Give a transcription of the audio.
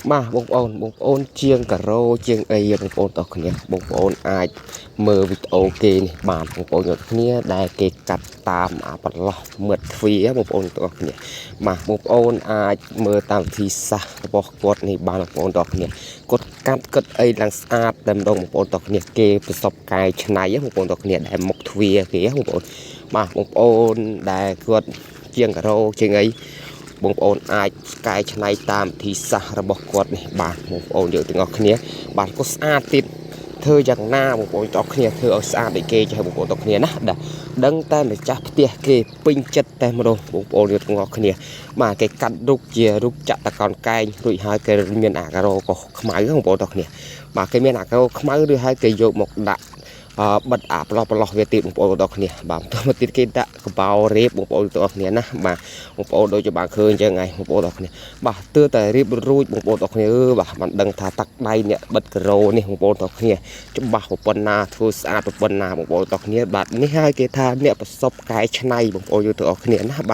បាទបងប្អូនបងប្អូនជាងការ៉ូជាងអីបងប្អូនតោះគ្នាបងប្អូនអាចមើលវីដេអូគេនេះបានបងប្អូនទាំងគ្នាដែលគេកាត់តាមអាប្រឡោះមាត់ទ្វារបងប្អូនទាំងអស់គ្នាបាទបងប្អូនអាចមើលតាមវិធីសាស្ត្ររបស់គាត់នេះបានបងប្អូនទាំងអស់គ្នាគាត់កាត់គិតអីឡើងស្អាតតែម្ដងបងប្អូនទាំងគ្នាគេប្រសពកែច្នៃបងប្អូនទាំងគ្នាដែលមុខទ្វារគេបងប្អូនបាទបងប្អូនដែលគាត់ជាងការ៉ូជាងអី បងប្អូនអាចកែច្នៃតាមវិធីសាស្ត្ររបស់គាត់នេះបាទបងប្អូនយើងទាំងអស់គ្នាបាទក៏ស្អាតទៀតធ្វើយ៉ាងណាបងប្អូនទាំងអស់គ្នាធ្វើឲ្យស្អាតដូចគេចេះបងប្អូនទាំងគ្នាណាបាទដឹងតែម្ចាស់ផ្ទះគេពេញចិត្តតែម្ដងបងប្អូនយើងទាំងអស់គ្នាបាទគេកាត់រូបជារូបចតុកោណកែងរួចហើយគេមានអាការ៉ូក៏ខ្មៅបងប្អូនទាំងគ្នាបាទគេមានអាការ៉ូខ្មៅឬហើយគេយកមកដាក់ អឺបិទអាប្រឡោះប្រឡោះវាទៀតបងប្អូនទាំងអស់គ្នាបាទបន្តមកទៀតគេដាក់កបោរៀបបងប្អូនទាំងអស់គ្នាណាបាទបងប្អូនដូចជាបានឃើញអញ្ចឹងហើយបងប្អូនទាំងអស់គ្នាបាទទើតែរៀបរួចបងប្អូនទាំងអស់គ្នាអឺបាទបានដឹងថាតាក់ដៃអ្នកបិទការ៉ូនេះបងប្អូនទាំងអស់គ្នាច្បាស់ប៉ុណ្ណាធ្វើស្អាតប៉ុណ្ណាបងប្អូនទាំងអស់គ្នាបាទនេះហើយគេថាអ្នកប្រសពកែច្នៃបងប្អូនយើងទាំងអស់គ្នាណាបាទ។